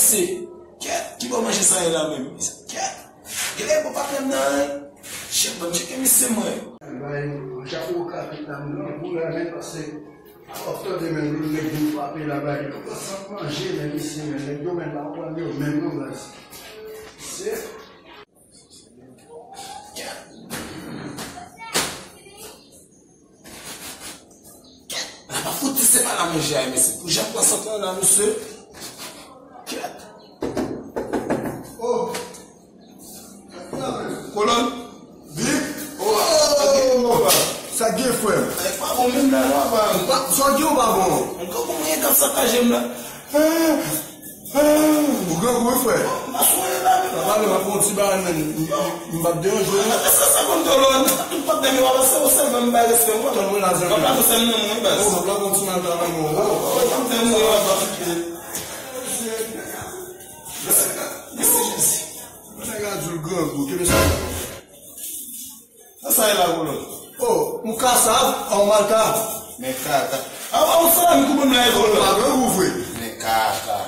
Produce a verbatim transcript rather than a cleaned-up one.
Se, kèt, ki bò manje sa ye la menm? Kèt, gade bò pa pran nan anyen. Chèf, ban m tcheke misye mwen. Bay, chapo kapit la, m grangou la menm, paske w ap tande menm lòt nèg vin frape la, bay, yo pran sant manje, men misye, men nèg domèn la, w pran yo menm non, baz. Se Kèt. Kèt. La pa fout se pa la manje a, mesye. Pou jan pran sant lan la, mesye. Kèt. Oh. Kolòn. Big. Oh. Sa gen, frè m? E pa bon menm la, non, apa. Sa gen ou pa bon? Mwen konprann mwen gen kap sakaje m la. Ou grangou wi, frè. M pa sonje la menm. Papa, men m ap pran yon ti bagay, men m p ap deranje w non. Sa, sa, sa konn tolo, tout pap dèmi w ap pase, ou sèlman m bay respè, ou konprann? Tolo la, zanmi. M ap lave sèl nan mwen, baz. Oh, m ap lave yon ti malta nan mwen, oh. Ou konprann, tèl mwen ap pase. Mèsi, mèsi, mèsi. Mwen nèg la di w grangou, kenbe sa. Sa sa ye la, Kolòn? Oh, yon kasav, yon malta. Men kaka. A, a, ou salami kou ban m la, Kolòn. Ou pa grangou vre. Men kaka.